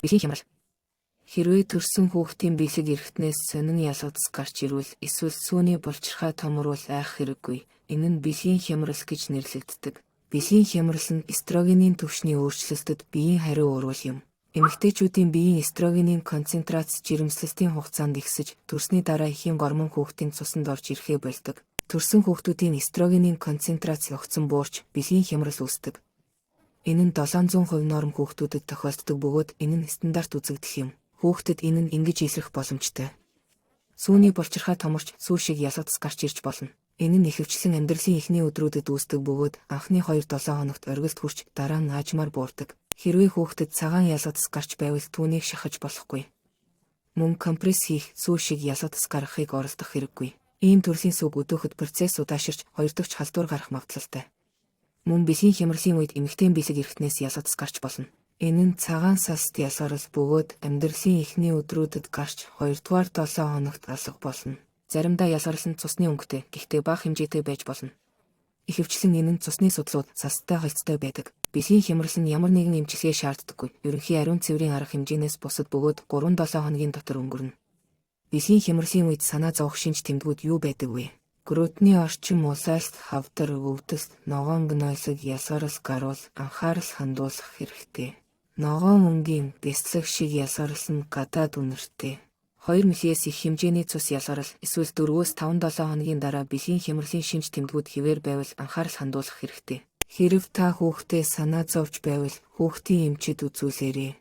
Бэлгийн хямрал. Хэрвээ төрсөн хүүхдийн бэлэг эрхтнээс сонин ялгац гарч ирвэл эсвэл сүүний булчирхай томорвол айх хэрэггүй. Энэ нь бэлгийн хямрал гэж нэрлэгддэг. Бэлгийн хямрал нь эстрогенийн түвшний өөрчлөлтөд биеийн хариу урвал юм. Эмэгтэйчүүдийн биеийн эстрогенийн концентрац жирэмслэлтийн хугацаанд ихсэж, төрсний дараа эхийн гормон хүүхдийн цуснд орж ирэхээ больдог. Төрсөн хүүхдүүдийн эстрогенийн концентрац огцом буурч, бэлгийн хямрал үүсдэг. Энэ нь 700% норм хүүхдүүдэд тохиолддог бөгөөд энэ нь стандарт үзэгдэл юм. Хүүхдэд энэ нь ингэж илрэх боломжтой. Сүүний булчирхай томорч сүү шиг ялгац гарч ирж болно. Энэ нь ихэвчлэн амьдралын эхний өдрүүдэд үүсдэг бөгөөд анхны 2-7 хоногт оргилд хүрч дараа нь аажмаар буурдаг. Хэрвээ хүүхдэд цагаан ялгац гарч байвал түүнийг шахаж болохгүй. Мөн компресс хийх, сүү шиг ялгац гаргахыг оролдох хэрэггүй. Ийм төрлийн сүүг өдөөхөд процесс удааширч хоёр дахь халдвар гарах магадлалтай. Мөн бэлгийн хямралын үед эмэгтэй бэлэг эрхтнээс ялгац гарч болно. Энэ нь цагаан салст ялгарал бөгөөд амьдралын эхний өдрүүдэд гарч хоёрдугаар 7 хоногт алга болно. Заримдаа ялгарал нь цусны өнгөтэй, гэхдээ бага хэмжээтэй байж болно. Ихэвчлэн энэ нь цусны судлууд салсттай холилдолтой байдаг. Бэлгийн хямрал нь ямар нэгэн эмчилгээ шаарддаггүй. Ерөнхий ариун цэврийн арга хэмжээнээс бусад бөгөөд 3-7 хоногийн дотор өнгөрнө. Бэлгийн хямралын үед санаа зовох шинж тэмдгүүд юу байдаг вэ? Грудны орчин улайлт, хавдар, өвдөлт, ногоон гнойлог, ялгарал гарвал анхаарал хандуулах хэрэгтэй. Ногоон өнгийн бяслаг шиг ялгарал нь гадаад үнэртэй. 2 мл-ээс их хэмжээний цус ялгарал эсвэл 4-5-7 хоногийн дараа бэлгийн хямралын шинж тэмдгүүд хэвээр байвал анхаарал хандуулах хэрэгтэй. Хэрэв та хүүхдээ санаа зовж байвал хүүхдийн эмчид үзүүлээрэй.